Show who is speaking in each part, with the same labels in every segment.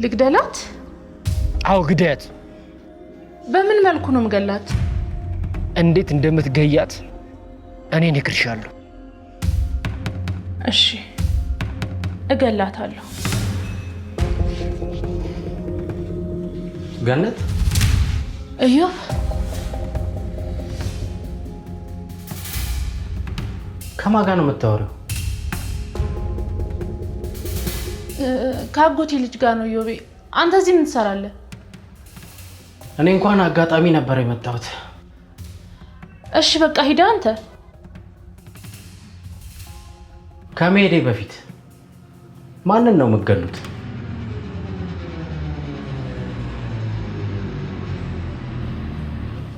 Speaker 1: ልግደላት?
Speaker 2: አዎ ግደያት።
Speaker 1: በምን መልኩ ነው ምገላት?
Speaker 2: እንዴት እንደምትገያት እኔ እነግርሻለሁ።
Speaker 1: እሺ እገላታለሁ።
Speaker 3: ገነት።
Speaker 1: እዮብ።
Speaker 3: ከማን ጋር ነው የምታወሪው?
Speaker 1: ከአጎቴ ልጅ ጋር ነው። እዮቤ፣ አንተ እዚህ ምን ትሰራለህ?
Speaker 3: እኔ እንኳን አጋጣሚ ነበር የመጣሁት።
Speaker 1: እሺ በቃ ሂድ አንተ።
Speaker 3: ከመሄዴ በፊት ማንን ነው የምትገሉት?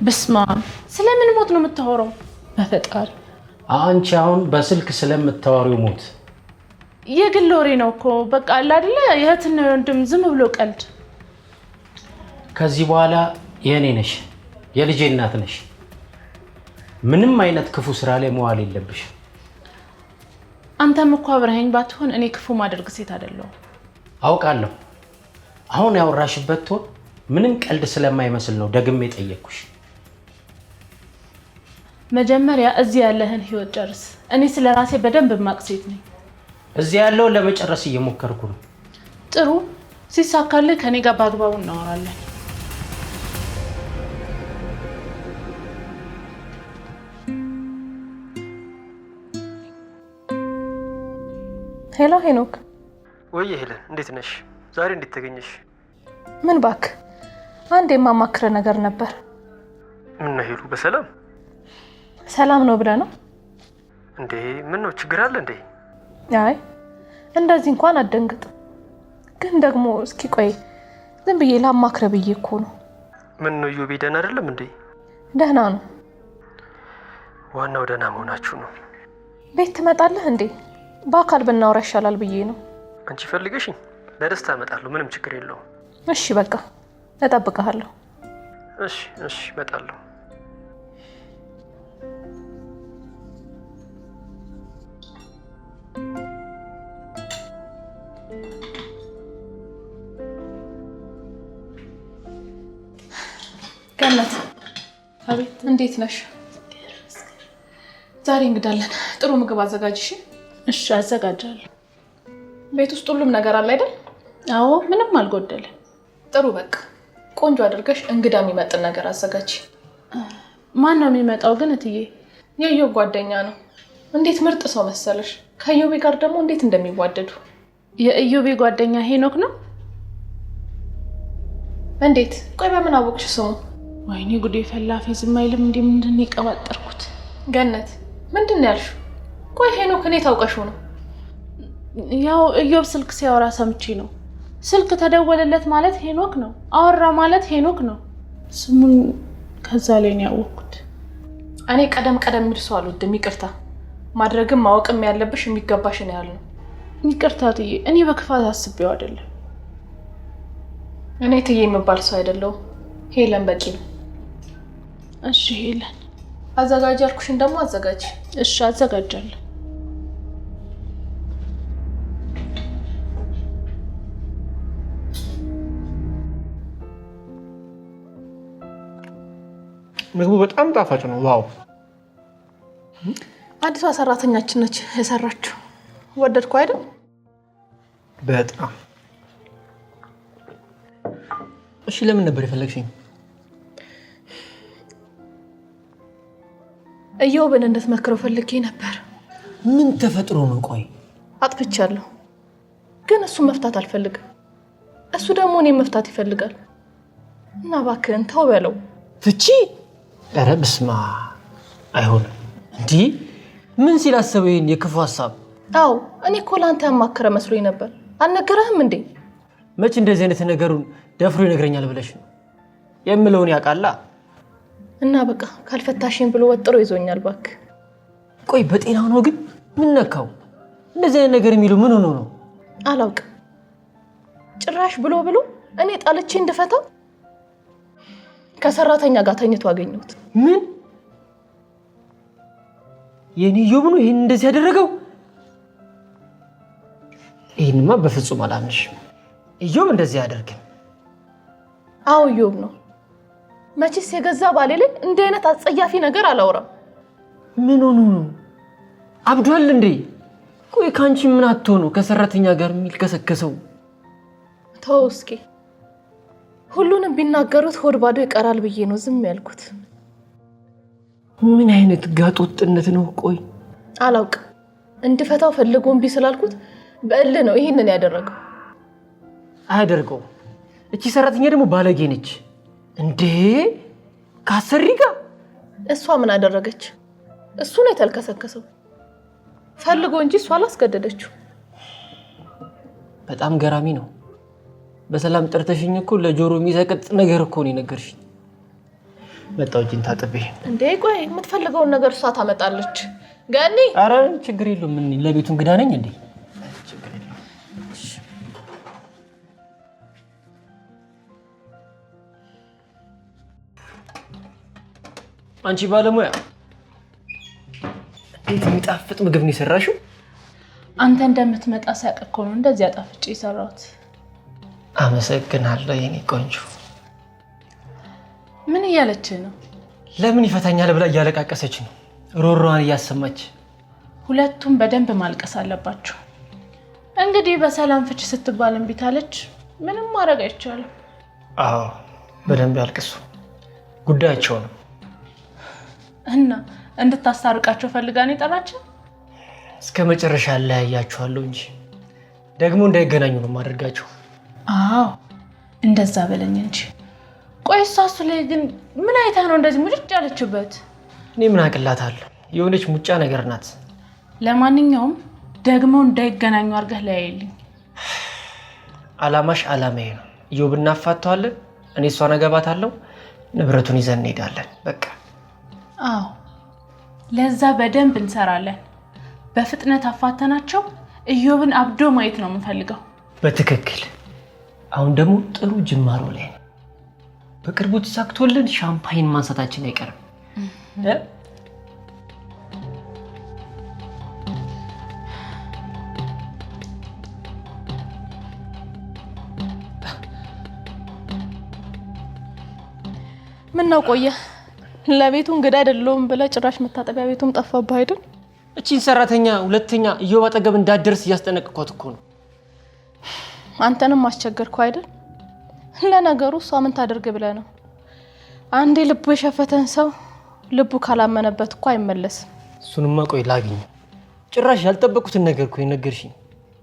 Speaker 1: በስመ አብ፣ ስለምን ሞት ነው የምታወራው? በፈጣሪ።
Speaker 3: አንቺ አሁን በስልክ ስለምታወሪው ሞት።
Speaker 1: የግል ወሬ ነው እኮ፣ በቃ አለ አይደለ፣ የእህትና የወንድም ዝም ብሎ ቀልድ።
Speaker 3: ከዚህ በኋላ የእኔ ነሽ፣ የልጄ እናት ነሽ። ምንም አይነት ክፉ ስራ ላይ መዋል የለብሽ።
Speaker 1: አንተም እኮ አብረኸኝ ባትሆን እኔ ክፉ ማደርግ ሴት አይደለሁም።
Speaker 3: አውቃለሁ። አሁን ያወራሽበት tone ምንም ቀልድ ስለማይመስል ነው ደግሜ ጠየቅኩሽ።
Speaker 1: መጀመሪያ እዚህ ያለህን ህይወት ጨርስ። እኔ ስለ ራሴ በደንብ የማቅ ሴት ነኝ።
Speaker 3: እዚህ ያለውን ለመጨረስ እየሞከርኩ ነው።
Speaker 1: ጥሩ፣ ሲሳካልህ ከኔ ጋር በአግባቡ እናወራለን።
Speaker 4: Hello ሄኖክ።
Speaker 5: ወይ ሄለን፣ እንዴት ነሽ? ዛሬ እንዴት ተገኘሽ?
Speaker 4: ምን ባክ፣ አንድ የማማክረ ነገር ነበር።
Speaker 5: ምን ነው ሄሉ፣ በሰላም?
Speaker 4: ሰላም ነው ብለህ ነው
Speaker 5: እንዴ? ምን ነው ችግር አለ እንዴ?
Speaker 4: አይ እንደዚህ እንኳን አትደንግጥ። ግን ደግሞ እስኪ ቆይ ዝም ብዬ ላማክረ ብዬ እኮ ነው።
Speaker 5: ምን ነው ኢዮቤ፣ ደህና አይደለም እንዴ?
Speaker 4: ደህና ነው።
Speaker 5: ዋናው ደህና መሆናችሁ ነው።
Speaker 4: ቤት ትመጣለህ እንዴ? በአካል ብናወራ ይሻላል ብዬ ነው።
Speaker 5: አንቺ ፈልገሽኝ በደስታ እመጣለሁ። ምንም ችግር የለውም።
Speaker 4: እሺ በቃ እጠብቅሃለሁ።
Speaker 5: እሺ እሺ፣ እመጣለሁ።
Speaker 4: ገነት።
Speaker 1: አቤት።
Speaker 4: እንዴት ነሽ? ዛሬ እንግዳለን። ጥሩ ምግብ አዘጋጅ። እሺ?
Speaker 1: እሺ አዘጋጃለሁ።
Speaker 4: ቤት ውስጥ ሁሉም ነገር አለ አይደል?
Speaker 1: አዎ፣ ምንም አልጎደለም።
Speaker 4: ጥሩ በቃ ቆንጆ አድርገሽ እንግዳ የሚመጥን ነገር አዘጋጅ።
Speaker 1: ማን ነው የሚመጣው ግን እትዬ?
Speaker 4: የኢዮብ ጓደኛ ነው። እንዴት ምርጥ ሰው መሰለሽ! ከኢዮቤ ጋር ደግሞ እንዴት እንደሚዋደዱ።
Speaker 1: የኢዮቤ ጓደኛ ሄኖክ ነው?
Speaker 4: እንዴት? ቆይ በምን አወቅሽ ስሙ?
Speaker 1: ወይኔ ጉዴ ፈላ። ፌዝ አይልም እንዴ? ምንድን ነው የቀባጠርኩት?
Speaker 4: ገነት ምንድን ነው ያልሽው? ቆይ ሄኖክ እኔ ታውቀሽው ነው?
Speaker 1: ያው ኢዮብ ስልክ ሲያወራ ሰምቼ ነው። ስልክ ተደወለለት ማለት ሄኖክ ነው፣ አወራ ማለት ሄኖክ ነው። ስሙን ከዛ ላይ ነው ያወቅኩት።
Speaker 4: እኔ ቀደም ቀደም የሚል ሰው አልወድም። ይቅርታ ማድረግም ማወቅም ያለብሽ የሚገባሽን ያህል ነው።
Speaker 1: ይቅርታ ትዬ፣ እኔ በክፋት አስቤው አይደለም።
Speaker 4: እኔ ትዬ የምባል ሰው አይደለሁም። ሄለን በቂ ነው።
Speaker 1: እሺ ሄለን።
Speaker 4: አዘጋጅ ያልኩሽን ደግሞ አዘጋጅ።
Speaker 1: እሺ አዘጋጃለሁ።
Speaker 5: ምግቡ በጣም ጣፋጭ ነው። Wow!
Speaker 4: አዲሷ ሰራተኛችን ነች የሰራችው። ወደድኩ አይደል?
Speaker 5: በጣም። እሺ፣ ለምን ነበር የፈለግሽኝ?
Speaker 4: ኢዮብን እንድትመክረው ፈልጌ ነበር።
Speaker 5: ምን ተፈጥሮ ነው? ቆይ
Speaker 4: አጥፍቻለሁ፣ ግን እሱን መፍታት አልፈልግም። እሱ ደግሞ እኔን መፍታት ይፈልጋል እና እባክህን ተው በለው።
Speaker 5: ፍቺ? ኧረ በስመ አብ፣ አይሆንም። እንዲህ ምን ሲል አሰበው ይሄን የክፉ ሀሳብ?
Speaker 4: አዎ እኔ እኮ ለአንተ ያማከረ መስሎኝ ነበር። አልነገረህም እንዴ?
Speaker 5: መች እንደዚህ አይነት ነገሩን ደፍሮ ይነግረኛል ብለሽ ነው? የምለውን ያውቃላ።
Speaker 4: እና በቃ ካልፈታሽኝ ብሎ ወጥሮ ይዞኛል። እባክህ።
Speaker 5: ቆይ በጤናው ነው ግን? ምን ነካው? እንደዚህ አይነት ነገር የሚሉ ምን ሆኖ ነው?
Speaker 4: አላውቅም። ጭራሽ ብሎ ብሎ እኔ ጣልቼ እንድፈታው ከሰራተኛ ጋር ተኝቶ አገኘሁት።
Speaker 5: ምን? የኔ ኢዮብ ነው ይሄን እንደዚህ ያደረገው? ይሄንማ በፍጹም አላምንሽም። ኢዮብ እንደዚህ አያደርግም።
Speaker 4: አዎ ኢዮብ ነው። መቼስ የገዛ ባሌ ላይ እንዲህ አይነት አጸያፊ ነገር አላወራም።
Speaker 5: ምን ሆኖ ነው? አብዷል እንዴ? ቆይ ከአንቺ ምን አጥቶ ነው ከሰራተኛ ጋር የሚልከሰከሰው?
Speaker 4: ተው እስኪ፣ ሁሉንም ቢናገሩት ሆድ ባዶ ይቀራል ብዬ ነው ዝም ያልኩት።
Speaker 5: ምን አይነት ጋጦጥነት ነው? ቆይ
Speaker 4: አላውቅም። እንድፈታው ፈልጎ እምቢ ስላልኩት በእልህ ነው ይህንን ያደረገው።
Speaker 5: አያደርገውም። እቺ ሰራተኛ ደግሞ ባለጌ ነች እንዴ! ካሰሪ ጋር
Speaker 4: እሷ ምን አደረገች? እሱ ነው የተልከሰከሰው ፈልጎ እንጂ እሷ አላስገደደችው።
Speaker 5: በጣም ገራሚ ነው። በሰላም ጠርተሽኝ እኮ ለጆሮ የሚሰቅጥ ነገር እኮ ነው የነገርሽኝ። መጣሁ እጄን ታጥቤ።
Speaker 4: እንዴ ቆይ የምትፈልገውን ነገር እሷ ታመጣለች። ገኒ፣
Speaker 5: ኧረ ችግር የለውም። ምን ለቤቱ እንግዳ ነኝ እንዴ? አንቺ ባለሙያ እንዴት የሚጣፍጥ ምግብ ነው የሰራሽው!
Speaker 1: አንተ እንደምትመጣ ሳቅ እኮ ነው እንደዚህ አጣፍጬ የሰራሁት።
Speaker 5: አመሰግናለሁ የኔ ቆንጆ።
Speaker 1: ምን እያለች ነው?
Speaker 5: ለምን ይፈታኛል ብላ እያለቃቀሰች ነው፣ ሮሮዋን እያሰማች።
Speaker 1: ሁለቱም በደንብ ማልቀስ አለባቸው። እንግዲህ በሰላም ፍች ስትባል እምቢ ታለች። ምንም ማድረግ አይቻልም።
Speaker 5: አዎ በደንብ ያልቅሱ፣ ጉዳያቸው ነው።
Speaker 1: እና እንድታስታርቃቸው ፈልጋ ነው የጠራችን።
Speaker 5: እስከ መጨረሻ እለያያችኋለሁ እንጂ ደግሞ እንዳይገናኙ ነው የማደርጋቸው።
Speaker 1: አዎ እንደዛ በለኝ እንጂ። ቆይ እሷ እሱ ላይ ግን ምን አይታ ነው እንደዚህ ሙጭጭ ያለችበት?
Speaker 5: እኔ ምን አቅላታለሁ? የሆነች ሙጫ ነገር ናት።
Speaker 1: ለማንኛውም ደግሞ እንዳይገናኙ አድርገህ ለያይልኝ።
Speaker 5: አላማሽ አላማዬ ነው። ኢዮብ እናፋተዋለን፣ እኔ እሷን አገባታለሁ፣ ንብረቱን ይዘን እንሄዳለን። በቃ
Speaker 1: አዎ ለዛ በደንብ እንሰራለን። በፍጥነት አፋተናቸው ኢዮብን አብዶ ማየት ነው የምንፈልገው።
Speaker 5: በትክክል። አሁን ደግሞ ጥሩ ጅማሮ ላይ ነው። በቅርቡ ተሳክቶልን ሻምፓይን ማንሳታችን አይቀርም።
Speaker 4: ምን ነው ቆየ? ለቤቱ እንግዳ አይደለሁም ብለህ ጭራሽ መታጠቢያ ቤቱም ጠፋብህ አይደል?
Speaker 5: እቺን ሰራተኛ ሁለተኛ ኢዮብ አጠገብ እንዳትደርስ እያስጠነቅኳት እኮ ነው።
Speaker 4: አንተንም አስቸገርኩ አይደል? ለነገሩ እሷ ምን ታደርግ ብለህ ነው? አንዴ ልቡ የሸፈተን ሰው ልቡ ካላመነበት እኮ አይመለስም።
Speaker 5: እሱንማ ቆይ ላግኝ። ጭራሽ ያልጠበቁትን ነገር እኮ የነገርሽኝ።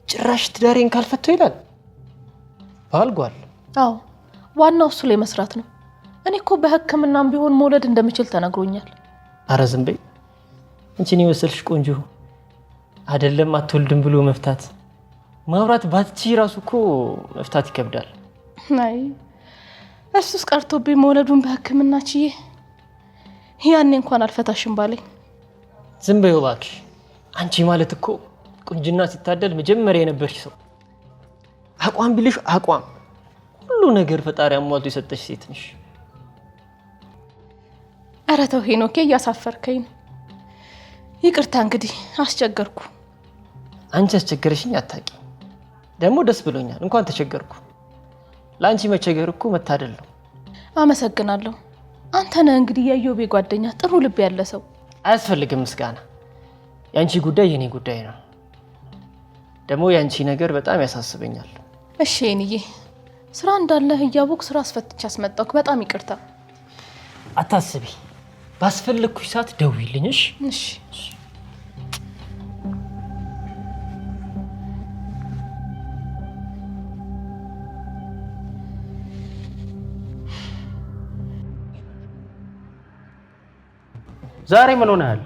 Speaker 5: ጭራሽ ትዳሬን ካልፈተው ይላል ባልጓል።
Speaker 4: አዎ ዋናው እሱ ላይ መስራት ነው። እኔ እኮ በሕክምናም ቢሆን መውለድ እንደምችል ተነግሮኛል።
Speaker 5: ኧረ ዝም በይ አንቺን የመሰልሽ ቆንጆ አይደለም አትወልድም ብሎ መፍታት። ማውራት ባትቺ ራሱ እኮ መፍታት ይከብዳል።
Speaker 4: አይ እሱስ ቀርቶብኝ መውለዱን በሕክምና ችዬ ያኔ እንኳን አልፈታሽም ባለኝ።
Speaker 5: ዝም በይው እባክሽ። አንቺ ማለት እኮ ቁንጅና ሲታደል መጀመሪያ የነበርሽ ሰው፣ አቋም ቢልሽ አቋም፣ ሁሉ ነገር ፈጣሪ አሟልቶ የሰጠሽ ሴት ነሽ።
Speaker 4: ኧረ ተው ሄኖኬ፣ እያሳፈርከኝ ነው። ይቅርታ እንግዲህ አስቸገርኩ።
Speaker 5: አንቺ አስቸገረሽኝ አታውቂም። ደግሞ ደስ ብሎኛል፣ እንኳን ተቸገርኩ። ለአንቺ መቸገር እኮ መታደል ነው።
Speaker 4: አመሰግናለሁ። አንተ ነህ እንግዲህ የኢዮቤ ጓደኛ፣ ጥሩ ልብ ያለ ሰው።
Speaker 5: አያስፈልግም ምስጋና። የአንቺ ጉዳይ የኔ ጉዳይ ነው። ደግሞ የአንቺ ነገር በጣም ያሳስበኛል።
Speaker 4: እሺ የኔዬ፣ ስራ እንዳለህ እያወቅ ስራ አስፈትቼ አስመጣሁህ። በጣም ይቅርታ።
Speaker 5: አታስቢ፣ ባስፈለግኩሽ ሰዓት ደውዪልኝ። እሺ?
Speaker 4: እሺ።
Speaker 3: ዛሬ ምን ሆነሃል?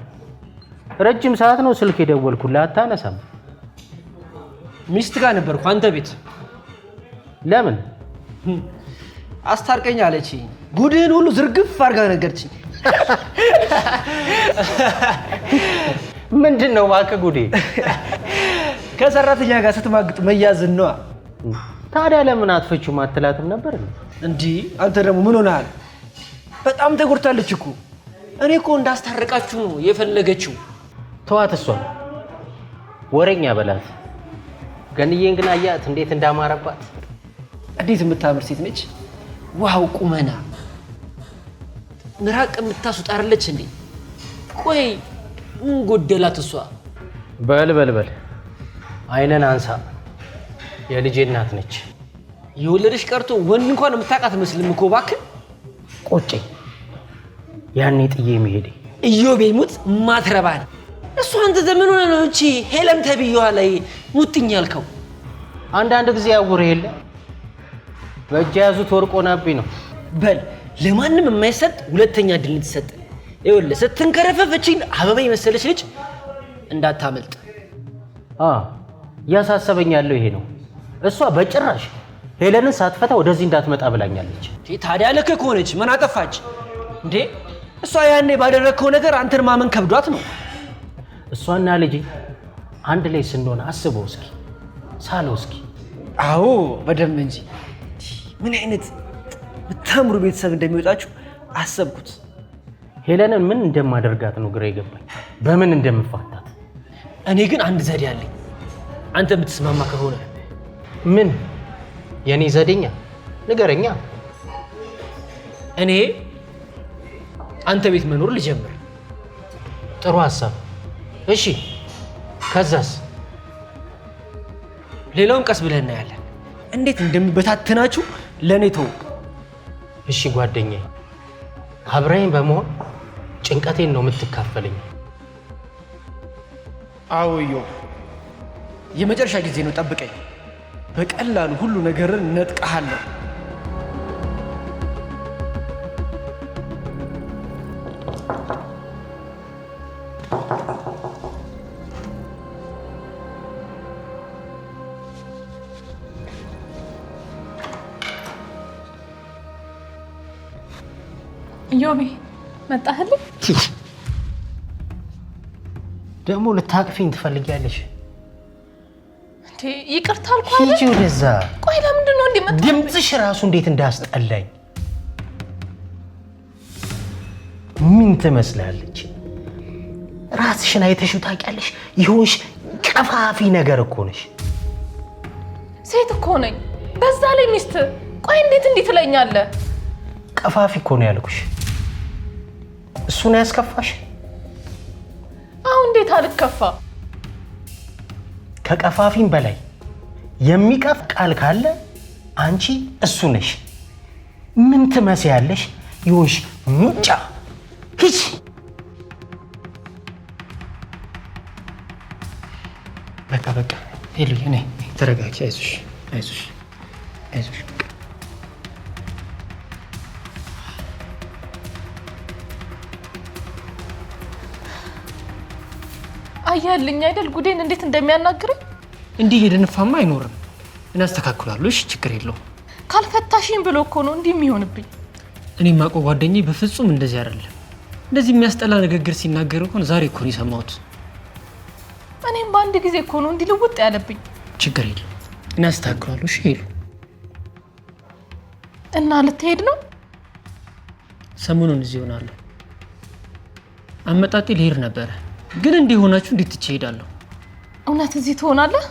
Speaker 3: ረጅም ሰዓት ነው ስልክ የደወልኩልህ አታነሳም።
Speaker 5: ሚስት ጋር ነበርኩ አንተ ቤት።
Speaker 3: ለምን?
Speaker 5: አስታርቀኝ አለችኝ። ጉድህን ሁሉ ዝርግፍ አድርጋ ነገርችኝ።
Speaker 3: ምንድን ነው እባክህ ጉዴ?
Speaker 6: ከሰራተኛ ጋር ስትማግጥ መያዝን ነዋ።
Speaker 3: ታዲያ ለምን አትፈቺውም አትላትም ነበር?
Speaker 6: እንዲህ አንተ ደግሞ ምን ሆነሃል? በጣም ተጎድታለች እኮ።
Speaker 5: እኔ እኮ እንዳስታርቃችሁ ነው የፈለገችው።
Speaker 3: ተዋት፣ እሷን ወሬኛ በላት። ገንዬን ግን አያት እንዴት እንዳማረባት።
Speaker 5: እንዴት የምታምር ሴት ነች! Wow ቁመና፣ ምራቅ የምታስወጣ አይደለች እንዴ? ቆይ ምን ጎደላት እሷ?
Speaker 3: በል በል በል፣ አይነን አንሳ። የልጄ እናት ነች።
Speaker 5: የወለደች ቀርቶ ወንድ እንኳን የምታውቃት መስልም እኮ እባክህ።
Speaker 3: ቆጨኝ ያኔ ጥዬ መሄዴ።
Speaker 5: ኢዮቤ ሙት ማትረባን እሱ አንተ ዘመን ሆነ ነው እቺ ሄለን ተብዬዋ ላይ ሙጥኝ ያልከው።
Speaker 3: አንዳንድ ጊዜ ያውር የለ በእጅ የያዙት ወርቅ ሆነብኝ ነው።
Speaker 5: በል ለማንም የማይሰጥ ሁለተኛ እድል እንድትሰጥ ይኸውልህ፣ ስትንከረፈፍ እቺን አበባ የመሰለች ልጅ እንዳታመልጥ።
Speaker 3: እያሳሰበኝ ያለው ይሄ ነው። እሷ በጭራሽ ሄለንን ሳትፈታ ወደዚህ እንዳትመጣ ብላኛለች።
Speaker 5: ታዲያ ልክ ከሆነች ምን አጠፋች እንዴ? እሷ ያኔ ባደረግከው ነገር አንተን ማመን ከብዷት ነው።
Speaker 3: እሷና ልጄ አንድ ላይ ስንሆን አስበው እስኪ፣ ሳለው እስኪ።
Speaker 6: አዎ በደንብ እንጂ። ምን አይነት የምታምሩ ቤተሰብ እንደሚወጣችሁ አሰብኩት።
Speaker 3: ሄለንን ምን እንደማደርጋት ነው ግራ የገባኝ፣ በምን እንደምፋታት።
Speaker 5: እኔ ግን አንድ ዘዴ አለኝ፣ አንተ የምትስማማ ከሆነ።
Speaker 3: ምን? የኔ ዘዴኛ? ንገረኛ።
Speaker 5: እኔ አንተ ቤት መኖር ልጀምር።
Speaker 3: ጥሩ ሀሳብ። እሺ ከዛስ?
Speaker 5: ሌላውን ቀስ ብለን እናያለን።
Speaker 6: እንዴት እንደሚበታትናችሁ ለእኔ ተው።
Speaker 3: እሺ ጓደኛዬ፣ አብረኸኝ በመሆን ጭንቀቴን ነው የምትካፈለኝ።
Speaker 6: አዎ ኢዮብ፣ የመጨረሻ ጊዜ ነው፣ ጠብቀኝ። በቀላሉ ሁሉ ነገርን ነጥቀሃለሁ።
Speaker 4: ኢዮቤ መጣህልኝ?
Speaker 3: ደግሞ ልታቅፊኝ ትፈልጊያለሽ?
Speaker 4: እንዴ ይቅርታ አልኩህ አይደል?
Speaker 3: ሂጂ ወደዛ።
Speaker 4: ቆይ ለምንድን ነው እንዲህ
Speaker 3: ድምፅሽ ራሱ እንዴት እንዳስጠላኝ። ምን ትመስላለች? ራስሽን አይተሽው ታውቂያለሽ? ይሆንሽ ቀፋፊ ነገር እኮ ነሽ።
Speaker 4: ሴት እኮ ነኝ፣ በዛ ላይ ሚስት። ቆይ እንዴት እንዲህ ትለኛለህ?
Speaker 3: ቀፋፊ እኮ ነው ያልኩሽ። እሱን ያስከፋሽ?
Speaker 4: አሁን እንዴት አልከፋ?
Speaker 3: ከቀፋፊም በላይ የሚቀፍ ቃል ካለ አንቺ እሱ ነሽ። ምን ትመስያለሽ? ይሆንሽ ሙጫ። ሂጂ።
Speaker 5: በቃ በቃ ሄሉ፣ እኔ ተረጋጊ፣ አይዞሽ አይዞሽ አይዞሽ።
Speaker 4: አያልኝ አይደል ጉዴን እንዴት እንደሚያናግረኝ።
Speaker 5: እንዲህ እየደነፋማ አይኖርም። እኔ አስተካክላለሁ። እሺ ችግር የለውም።
Speaker 4: ካልፈታሽኝ ብሎ እኮ ነው እንዲህ የሚሆንብኝ።
Speaker 5: እኔ የማውቀው ጓደኛዬ በፍጹም እንደዚህ አይደለም። እንደዚህ የሚያስጠላ ንግግር ሲናገር እንኳን ዛሬ እኮ ነው የሰማሁት።
Speaker 4: እኔም በአንድ ጊዜ እኮ ነው እንዲህ ልውጥ ያለብኝ።
Speaker 5: ችግር የለውም፣ እኔ አስተካክላለሁ። እሺ ሄሉ።
Speaker 4: እና ልትሄድ ነው?
Speaker 5: ሰሞኑን እዚህ እሆናለሁ። አመጣጤ ልሄድ ነበረ፣ ግን እንዲህ ሆናችሁ እንዴት ትቼ እሄዳለሁ?
Speaker 4: እውነት እዚህ ትሆናለህ?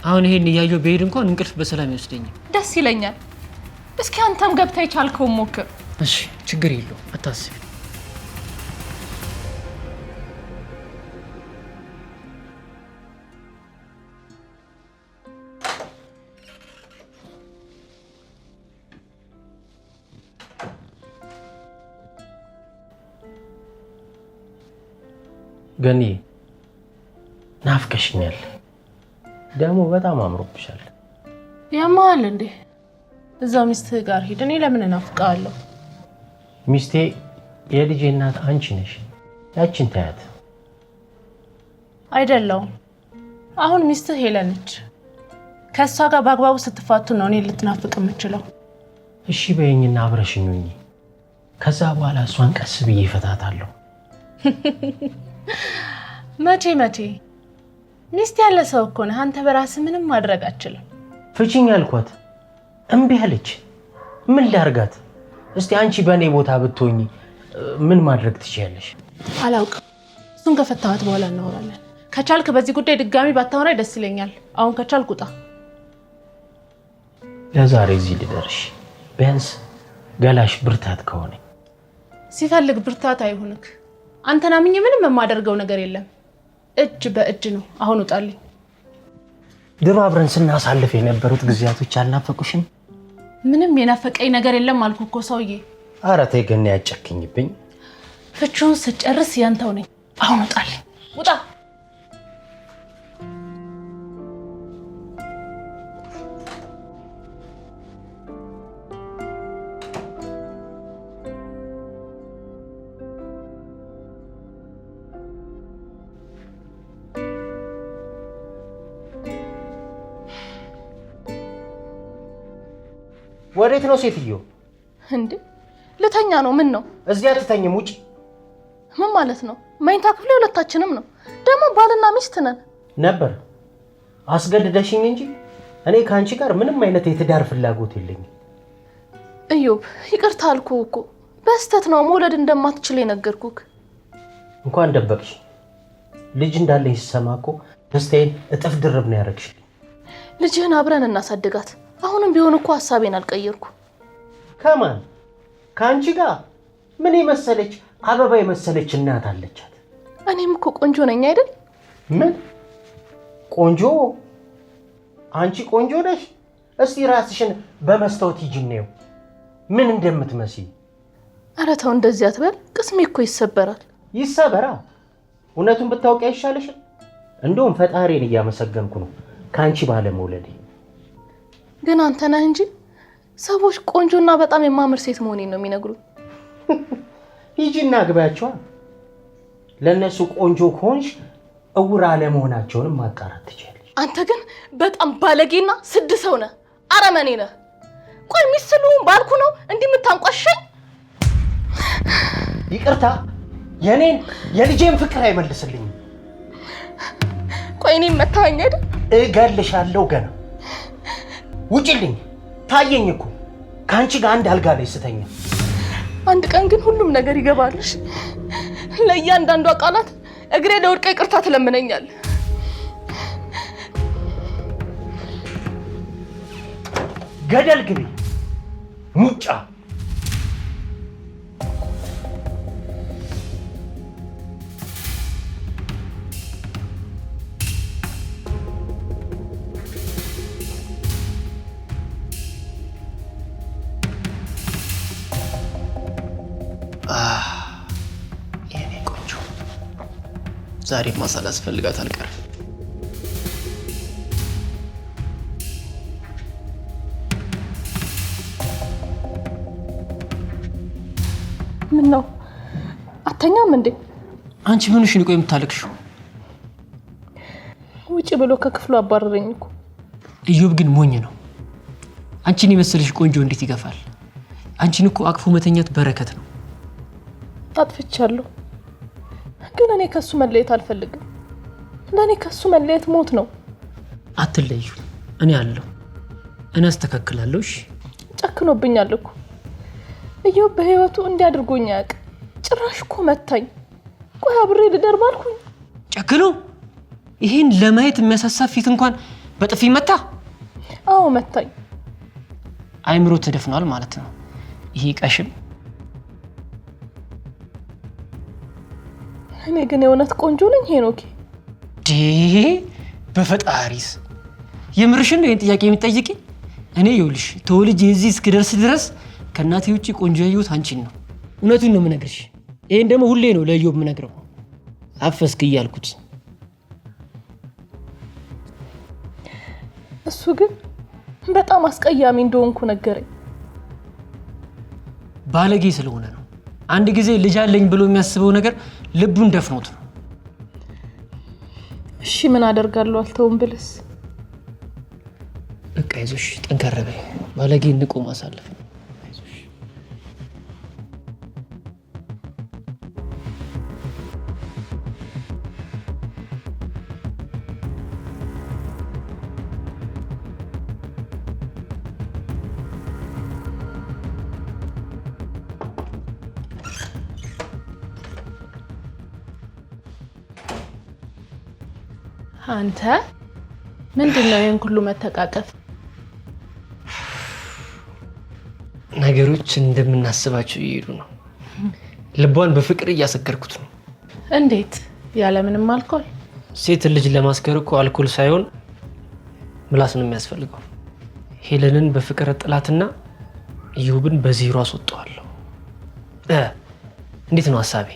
Speaker 5: አሁን ይሄን እያየሁ ብሄድ እንኳን እንቅልፍ በሰላም ይወስደኝም።
Speaker 4: ደስ ይለኛል። እስኪ አንተም ገብተህ የቻልከውን ሞክር።
Speaker 5: እሺ ችግር የለውም፣ አታስቢ።
Speaker 3: ገኒ ናፍቀሽኛል። ደግሞ በጣም አምሮብሻል።
Speaker 1: ያማል እንዴ? እዛው ሚስትህ ጋር ሂድ። እኔ ለምን እናፍቃለሁ?
Speaker 3: ሚስቴ የልጄ እናት አንቺ ነሽ። ያችን ታያት
Speaker 1: አይደለውም። አሁን ሚስትህ ሄለን ነች። ከእሷ ጋር በአግባቡ ስትፋቱ ነው እኔ ልትናፍቅ የምችለው።
Speaker 3: እሺ በይኝና አብረሽኝ ሁኚ። ከዛ በኋላ እሷን ቀስ ብዬ እፈታታለሁ።
Speaker 1: መቼ መቼ ሚስት ያለ ሰው እኮ ነህ አንተ። በራስህ ምንም ማድረግ አትችልም።
Speaker 3: ፍቺኝ አልኳት፣ እምቢ አለች። ምን ላርጋት? እስቲ አንቺ በእኔ ቦታ ብትሆኚ ምን ማድረግ ትችያለሽ?
Speaker 1: አላውቅም። እሱን ከፈታኋት በኋላ እናወራለን። ከቻልክ በዚህ ጉዳይ ድጋሚ ባታወራኝ ደስ ይለኛል። አሁን ከቻልክ ውጣ።
Speaker 3: ለዛሬ እዚህ ልደርሽ ቢያንስ ገላሽ ብርታት ከሆነ
Speaker 1: ሲፈልግ ብርታት አይሁንክ። አንተን አምኜ ምንም የማደርገው ነገር የለም። እጅ በእጅ ነው። አሁን ውጣልኝ።
Speaker 3: ድሮ አብረን ስናሳልፍ የነበሩት ጊዜያቶች አልናፈቁሽም?
Speaker 1: ምንም የናፈቀኝ ነገር የለም አልኩ እኮ ሰውዬ።
Speaker 3: ኧረ ተይ ገና ያጨክኝብኝ።
Speaker 1: ፍቺውን ስጨርስ ያንተው ነኝ። አሁን ውጣልኝ፣ ውጣ።
Speaker 3: ወዴት ነው ሴትዮ?
Speaker 4: እንዴ ልተኛ ነው። ምን ነው
Speaker 3: እዚህ አትተኝም፣ ውጪ።
Speaker 4: ምን ማለት ነው? መኝታ ክፍሌ ሁለታችንም ነው። ደግሞ ባልና ሚስት ነን
Speaker 3: ነበር። አስገድደሽኝ እንጂ እኔ ከአንቺ ጋር ምንም አይነት የትዳር ፍላጎት የለኝም።
Speaker 4: እዮብ ይቅርታ አልኩህ እኮ በስተት ነው መውለድ እንደማትችል የነገርኩህ።
Speaker 3: እንኳን ደበቅሽ። ልጅ እንዳለኝ ስሰማ እኮ ደስታዬን እጥፍ ድርብ ነው ያደረግሽልኝ።
Speaker 4: ልጅህን አብረን እናሳድጋት። አሁንም ቢሆን እኮ ሀሳቤን አልቀየርኩ።
Speaker 3: ከማን ከአንቺ ጋር? ምን የመሰለች አበባ የመሰለች እናት አለቻት።
Speaker 4: እኔም እኮ ቆንጆ ነኝ አይደል?
Speaker 3: ምን ቆንጆ? አንቺ ቆንጆ ነሽ? እስቲ ራስሽን በመስታወት ሂጂ እንየው ምን እንደምትመስይ።
Speaker 4: ኧረ ተው እንደዚህ አትበል፣ ቅስሜ እኮ ይሰበራል።
Speaker 3: ይሰበራ። እውነቱን ብታውቂ አይሻልሽም? እንደውም ፈጣሪን እያመሰገንኩ ነው ከአንቺ ባለመውለዴ።
Speaker 4: ግን አንተ ነህ እንጂ ሰዎች ቆንጆና በጣም የማምር ሴት መሆኔን ነው የሚነግሩኝ።
Speaker 3: ሂጂና ግቢያቸዋ። ለእነሱ ቆንጆ ከሆንሽ እውር አለመሆናቸውንም ማጣራት ትችያለሽ።
Speaker 4: አንተ ግን በጣም ባለጌና ስድ ሰው ነህ፣ አረመኔ ነህ። ቆይ ሚስት ልሁን ባልኩ ነው እንዲህ የምታንቋሸኝ?
Speaker 3: ይቅርታ፣ የኔን የልጄን ፍቅር አይመልስልኝም።
Speaker 4: ቆይ እኔን መታኸኝ አይደል?
Speaker 3: እገልሻለሁ ገና። ውጭልኝ። ታየኝ እኮ ከአንቺ ጋር አንድ አልጋ ላይ ስተኛ።
Speaker 4: አንድ ቀን ግን ሁሉም ነገር ይገባልሽ። ለእያንዳንዷ ቃላት እግሬ ለወድቀ ይቅርታ ትለምነኛል።
Speaker 3: ገደል ግቢ ሙጫ።
Speaker 6: የኔ ቆንጆ ዛሬማ ሳላስፈልጋት አልቀርም።
Speaker 4: ምን ነው አተኛም እንዴ?
Speaker 5: አንቺ ምንሽ ነው ቆይ የምታለቅሽው?
Speaker 4: ውጪ ብሎ ከክፍሉ አባረረኝ እኮ።
Speaker 5: ኢዮብ ግን ሞኝ ነው። አንቺን የመሰለሽ ቆንጆ እንዴት ይገፋል? አንቺን እኮ አቅፎ መተኛት በረከት ነው።
Speaker 4: አጥፍቻለሁ፣ ግን እኔ ከሱ መለየት አልፈልግም። ለእኔ ከሱ መለየት ሞት ነው።
Speaker 5: አትለዩ፣ እኔ አለሁ፣ እኔ አስተካክላለሁ። እሺ።
Speaker 4: ጨክኖብኛል እኮ ኢዮብ፣ በህይወቱ እንዲያድርጎኝ አያውቅም። ጭራሽ እኮ መታኝ። ቆይ አብሬ ልደር ባልኩኝ
Speaker 5: ጨክኖ ይሄን ለማየት የሚያሳሳ ፊት እንኳን በጥፊ መታ።
Speaker 4: አዎ መታኝ።
Speaker 5: አይምሮ ተደፍኗል ማለት ነው ይሄ ቀሽም።
Speaker 4: እኔ ግን የእውነት ቆንጆ ነኝ ሄኖኬ?
Speaker 5: በፈጣሪስ የምርሽን ነው ይሄን ጥያቄ የምትጠይቂ? እኔ ይኸውልሽ ተወልጄ እዚህ እስክደርስ ድረስ ከእናቴ ውጭ ቆንጆ ያየሁት አንቺን ነው። እውነቱን ነው የምነግርሽ። ይሄን ደግሞ ሁሌ ነው ለኢዮብ የምነግረው። አፈስክ እያልኩት።
Speaker 4: እሱ ግን በጣም አስቀያሚ እንደሆንኩ ነገረኝ።
Speaker 5: ባለጌ ስለሆነ ነው። አንድ ጊዜ ልጅ አለኝ ብሎ የሚያስበው ነገር ልቡን ደፍኖት ነው።
Speaker 4: እሺ ምን አደርጋለሁ አልተውም ብልስ?
Speaker 5: በቃ ይዞሽ ጠንከር በይ። ባለጌ ንቆ ማሳለፍ ነው። አይዞሽ።
Speaker 1: አንተ ምንድን ነው ይህን ሁሉ መተቃቀፍ?
Speaker 5: ነገሮች እንደምናስባቸው እየሄዱ ነው። ልቧን በፍቅር እያሰከርኩት ነው።
Speaker 1: እንዴት? ያለምንም አልኮል?
Speaker 5: ሴት ልጅ ለማስከር እኮ አልኮል ሳይሆን ምላስ ነው የሚያስፈልገው። ሄለንን በፍቅር ጥላትና ኢዮብን በዜሮ አስወጣዋለሁ። እንዴት ነው ሀሳቤ?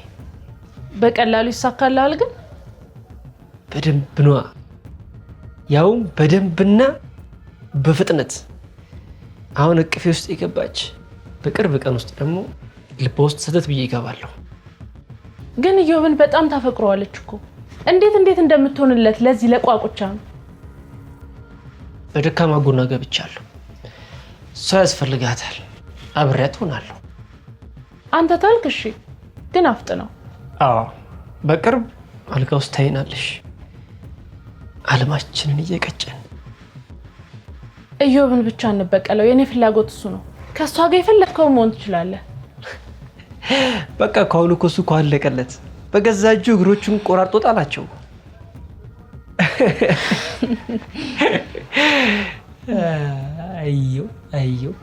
Speaker 1: በቀላሉ ይሳካልሃል ግን?
Speaker 5: በደንብ ነዋ። ያውም በደንብና በፍጥነት። አሁን እቅፌ ውስጥ የገባች በቅርብ ቀን ውስጥ ደግሞ ልቧ ውስጥ ሰተት ብዬ ይገባለሁ።
Speaker 1: ግን ኢዮብን በጣም ታፈቅረዋለች እኮ። እንዴት እንዴት እንደምትሆንለት ለዚህ ለቋቁቻ ነው።
Speaker 5: በደካማ ጎኗ ገብቻለሁ። ሰው ያስፈልጋታል። አብሬያት ሆናለሁ።
Speaker 1: አንተ ታልክ እሺ፣ ግን አፍጥነው።
Speaker 5: አዎ በቅርብ አልጋ ውስጥ ታይናለሽ። አለማችንን እየቀጨን
Speaker 1: ኢዮብን ብቻ እንበቀለው። የኔ ፍላጎት እሱ ነው። ከእሷ ጋር የፈለግከው መሆን ትችላለህ።
Speaker 5: በቃ ከአሁኑ እኮ እሱ እኮ አለቀለት። በገዛ እጁ እግሮቹን ቆራርጦ ጣላቸው። አየው አየው።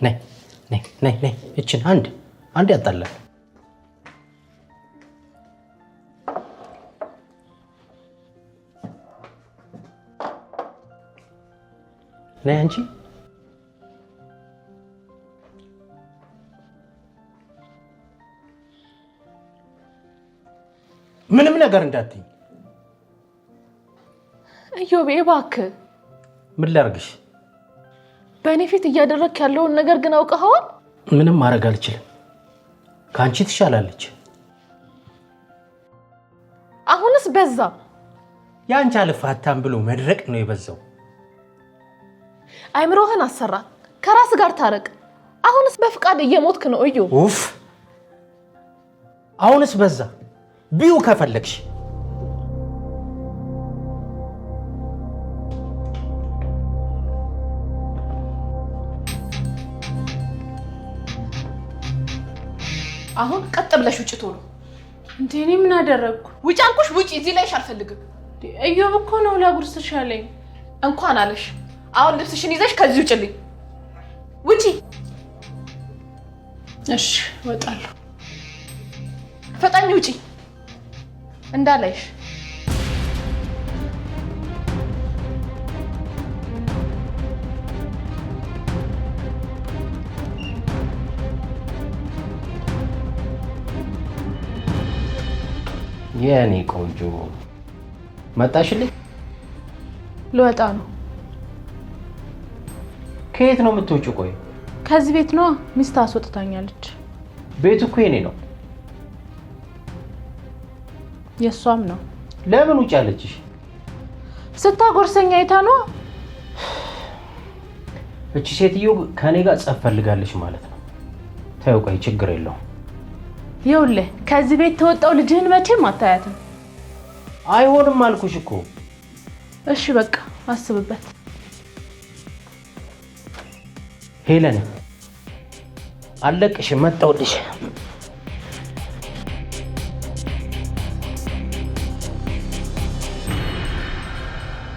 Speaker 3: ነይ ነይ ነይ ነይ፣ እችን አንድ አንድ ያጣላል። ነይ አንቺ። ምንም ነገር እንዳትኝ
Speaker 4: ኢዮቤ እባክህ።
Speaker 3: ምን ላድርግሽ?
Speaker 4: በእኔ ፊት እያደረግክ ያለውን ነገር ግን አውቀኸዋል?
Speaker 3: ምንም ማድረግ አልችልም። ከአንቺ ትሻላለች።
Speaker 4: አሁንስ በዛ።
Speaker 3: የአንቺ አልፋታም ብሎ መድረቅ ነው የበዛው።
Speaker 4: አይምሮህን አሰራ፣ ከራስ ጋር ታረቅ። አሁንስ በፍቃድ እየሞትክ ነው እዩ።
Speaker 3: ኡፍ! አሁንስ በዛ። ቢዩ ከፈለግሽ
Speaker 4: አሁን ቀጥ ብለሽ ውጭ ቶሎ።
Speaker 1: እንዴ እኔ ምን አደረግኩ?
Speaker 4: ውጭ አልኩሽ፣ ውጭ። እዚህ ላይሽ አልፈልግም።
Speaker 1: ኢዮብ እኮ ነው ላጉርስሽ ያለኝ።
Speaker 4: እንኳን አለሽ። አሁን ልብስሽን ይዘሽ ከዚህ ውጭልኝ። ውጪ።
Speaker 1: እሺ እወጣለሁ።
Speaker 4: ፈጣኝ ውጪ፣ እንዳላይሽ።
Speaker 3: የኔ ቆንጆ መጣሽልኝ?
Speaker 1: ልወጣ ነው።
Speaker 3: ከየት ነው የምትወጪው? ቆይ
Speaker 1: ከዚህ ቤት ነዋ። ሚስት አስወጥታኛለች።
Speaker 3: ቤቱ እኮ የኔ ነው።
Speaker 1: የእሷም ነው።
Speaker 3: ለምን ውጭ አለችሽ?
Speaker 1: ስታጎርሰኝ አይታ ነዋ።
Speaker 3: እቺ ሴትዮ ከኔ ጋር ጸብ ፈልጋለች ማለት ነው። ተይው ቆይ፣ ችግር የለውም።
Speaker 1: ይኸውልህ ከዚህ ቤት ተወጣው ልጅህን መቼም አታያትም።
Speaker 3: አይሆንም አልኩሽ እኮ።
Speaker 1: እሺ በቃ አስብበት።
Speaker 3: ሄለን አለቅሽም፣ መጣሁልሽ።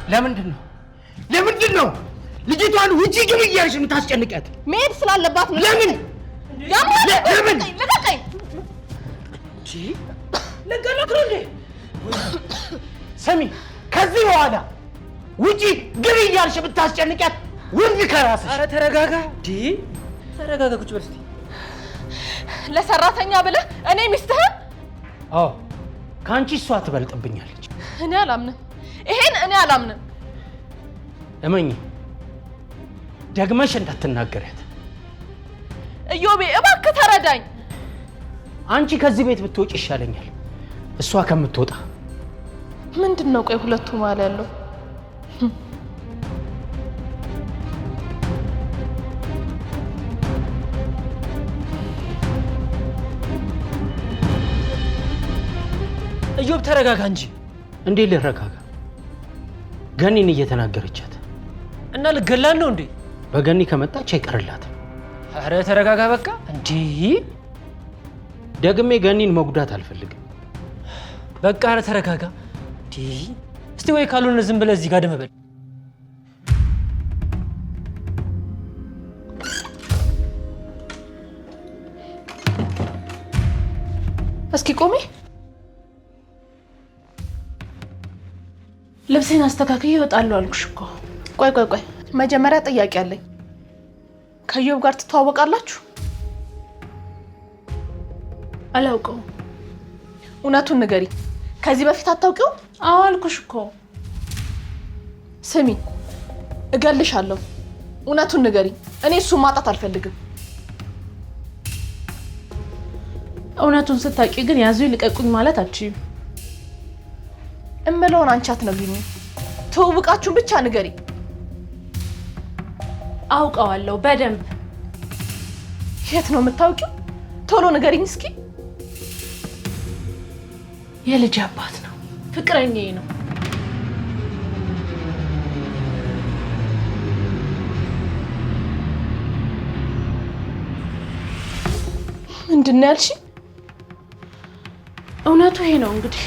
Speaker 7: ለምንድን ነው ለምንድን ነው ልጅቷን ውጪ ግቢ እያልሽ የምታስጨንቂያት?
Speaker 4: መሄድ ስላለባት ነው።
Speaker 7: ለምን ለምን?
Speaker 4: ልቀቀኝ!
Speaker 7: ልገላት ነው እንዴ? ስሚ፣ ከዚህ በኋላ ውጪ ግቢ እያልሽ ብታስጨንቂያት ውርድ ከራስሽ።
Speaker 5: ኧረ ተረጋጋ፣ ተረጋጋ፣ ቁጭ በል እስኪ።
Speaker 4: ለሰራተኛ ብለህ እኔ ሚስትህን?
Speaker 3: አዎ ከአንቺ እሷ ትበልጥብኛለች።
Speaker 4: እኔ አላምንም፣ ይሄን እኔ አላምንም።
Speaker 3: እመኚ፣ ደግመሽ እንዳትናገሪያት።
Speaker 4: ኢዮቤ እባክህ ተረዳኝ።
Speaker 3: አንቺ ከዚህ ቤት ብትወጪ ይሻለኛል እሷ ከምትወጣ።
Speaker 4: ምንድን ነው ቆይ ሁለቱ መሀል ያለው?
Speaker 5: ኢዮብ ተረጋጋ እንጂ።
Speaker 3: እንዴት ልረጋጋ? ገኒን እየተናገረቻት
Speaker 5: እና ልገላን ነው እንዴ?
Speaker 3: በገኒ ከመጣች አይቀርላትም።
Speaker 5: አረ ተረጋጋ በቃ። እንዴ
Speaker 3: ደግሜ ገኒን መጉዳት አልፈልግም።
Speaker 5: በቃ አረ ተረጋጋ። እንዴ እስቲ ወይ ካልሆነ ዝም ብለህ እዚህ ጋር ደም በል።
Speaker 4: እስኪ ቆሜ
Speaker 1: ልብሴን አስተካክዬ እወጣለሁ አልኩሽ እኮ።
Speaker 4: ቆይ ቆይ ቆይ፣ መጀመሪያ ጥያቄ አለኝ። ከኢዮብ ጋር ትተዋወቃላችሁ?
Speaker 1: አላውቀውም።
Speaker 4: እውነቱን ንገሪ። ከዚህ በፊት አታውቂው?
Speaker 1: አዎ አልኩሽ እኮ።
Speaker 4: ስሚ፣ እገልሻለሁ። እውነቱን ንገሪ። እኔ እሱን ማጣት አልፈልግም።
Speaker 1: እውነቱን ስታውቂ ግን ያዙ ይልቀቁኝ ማለት አትችይም።
Speaker 4: እምለውን አንቺ አትነግሪኝም። ትውውቃችሁን ብቻ ንገሪ።
Speaker 1: አውቀዋለሁ በደንብ።
Speaker 4: የት ነው የምታውቂው? ቶሎ ንገሪኝ እስኪ።
Speaker 1: የልጅ አባት ነው፣ ፍቅረኛዬ ነው።
Speaker 4: ምንድን ነው ያልሽኝ?
Speaker 1: እውነቱ ይሄ ነው እንግዲህ።